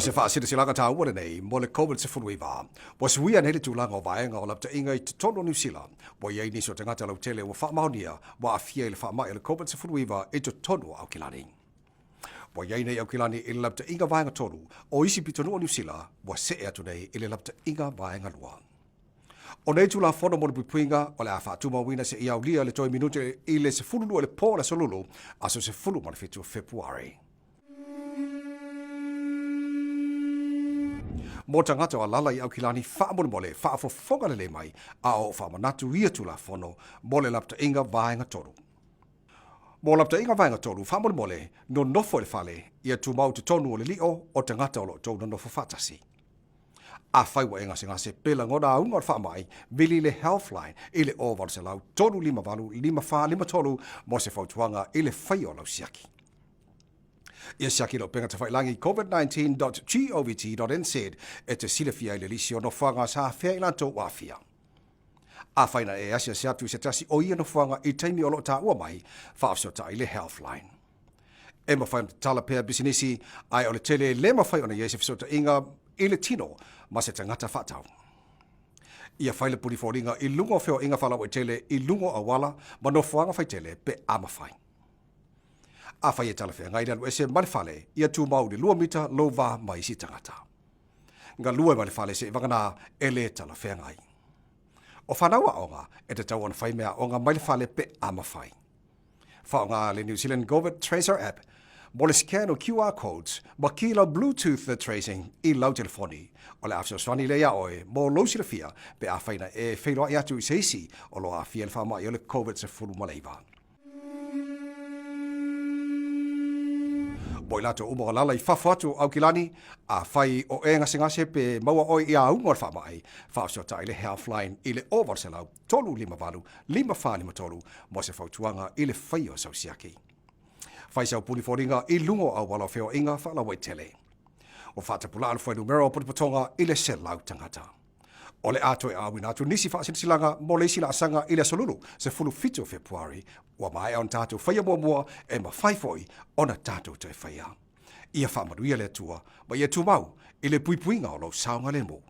O se faasilasilaga taua lenei mo le Covid-19, ua suia nei le tulaga o vaega o lapataiga i totonu o Niu Sila, ua i ai nisi o tagata lautele ua faamaonia ua aafia i le faamai o le Covid-19 i totonu o Aukilani. Ua i ai nei Aukilani i le lapataiga vaega tolu, o isi pitonuu o Niu Sila ua see atu nei i le lapataiga vaega lua. O nei Tulafono mo le Puipuiga o le a faatumauina seia aulia le toe minute i le 12 i le po o le Aso Lulu, aso 17 o Fepuari. Mo tagata o alala i Aukilani faamolemole faafofoga lelei mai a o faamanatu ia Tulafono mo le lapataiga vaega tolu. Mo lapataiga vaega tolu faamolemole nonofo i le fale ia tumau totonu o le lio o tagata o lo o tou nonofo faatasi. Afai ua e gasegase pe lagona auga o le faamai, vili le Healthline i le 0800 358 5453 mo se fautuaga i le faia o lau siaki. Ia siaki lau upega tafailangi covid19.govt.nz e te silafia ai le lisi o nofoaga sa afea i latou ua aafia. Afai na e asiasi atu i se tasi o ia nofoaga i taimi o lo o taua mai, faafesootai le Healthline. E mafai ona tatala pea pisinisi, ae o le tele e le mafai ona i ai se fesootaiga i le tino ma se tagata faatau. Ia fai le puni foliga i luga o feoaiga faalauaitele i luga o auala ma nofoaga faitele pe a mafai. Afai e talafeagai le alu ese ma le fale, ia tumau i le 2 mita lou va ma isi tagata. Galue ma le fale seivagana e le talafeagai. O fanau aoga e tatau ona fai meaaoga mai le fale pe a mafai. Faaaoga le New Zealand Covid Tracer app mo le scan o QR codes ma ki lau Bluetooth tracing i lau telefoni. O le a fesoasoani lea iā oe mo lou silafia pe afai na e feiloai atu i se isi o lo o aafia i le faamai o le Covid-19. Mo i latou uma o alala i fafo atu o Aukilani, afai o e gasegase pe maua oe i auga o le faamai, faafesootai le Healthline i le 0800 358 5453 mo se fautuaga i le faia o sau siaki. Fai sau puni foliga i luga o auala o feoaiga faalauaitele. Ua faatapulaa le fuainumera o potopotoga i le 100 tagata. O le a toe auina atu nisi faasilasilaga mo le isi laasaga i le Aso Lulu 17 o Fepuari, ua maea ona tatou faia muamua e mafai foi ona tatou toe faia. Ia faamanuia le Atua ma ia tumau i le puipuiga o lou saogalemu.